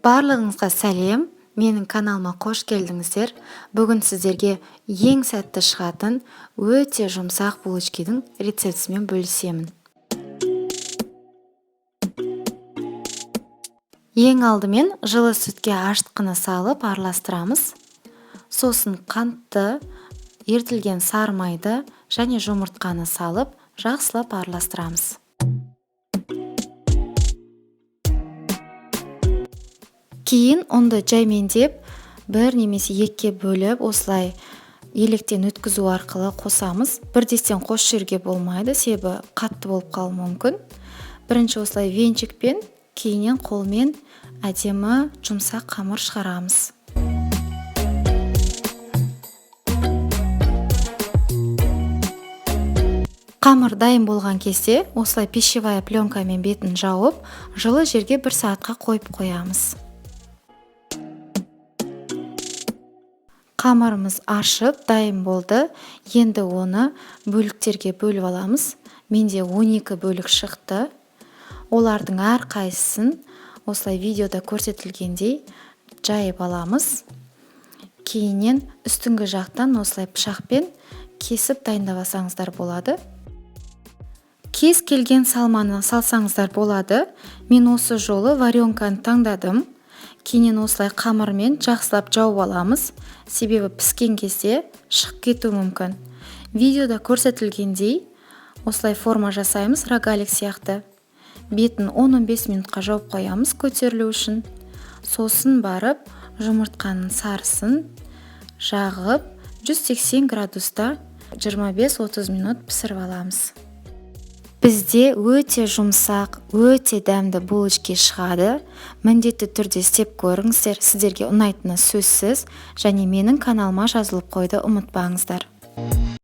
Барлығыңызға сәлем, менің каналыма қош келдіңіздер. Бүгін сіздерге ең сәтті шығатын өте жұмсақ булочкидің рецептісімен бөлісемін. Ең алдымен жылы сүтке ашытқыны салып араластырамыз. Сосын қантты, ерітілген сары майды және жұмыртқаны салып жақсылап араластырамыз. Кейін ұнды жаймендеп бір немесе екіге бөліп осылай електен өткізу арқылы қосамыз. Бірдестен қосып жіберуге болмайды, себебі қатты болып қалуы мүмкін. Бірінші осылай венчикпен, кейіннен қолмен әдемі жұмсақ қамыр шығарамыз. Қамыр дайын болған кезде осылай пищевая пленкамен бетін жауып, жылы жерге бір сағатқа қойып қоямыз. Қамырымыз ашып дайын болды. Енді оны бөліктерге бөліп аламыз. Менде 12 бөлік шықты. Олардың әрқайсысын осылай видеода көрсетілгендей жайып аламыз. Кейіннен үстіңгі жақтан осылай пышақпен кесіп дайындап алсаңыздар болады. Кез келген салманы салсаңыздар болады. Мен осы жолы варенканы таңдадым. Кейіннен осылай қамырмен жақсылап жауып аламыз, себебі піскен кезде шығып кетуі мүмкін. Видеода көрсетілгендей осылай форма жасаймыз, рогалик сияқты. Бетін 10-15 минутқа жауып қоямыз көтерілу үшін. Сосын барып жұмыртқаның сарысын жағып 180 градуста 25-30 минут пісіріп аламыз. Бізде өте жұмсақ, өте дәмді булочки шығады. Міндетті түрде істеп көріңіздер, сіздерге ұнайтыны сөзсіз. Және менің каналыма жазылып қоюды ұмытпаңыздар.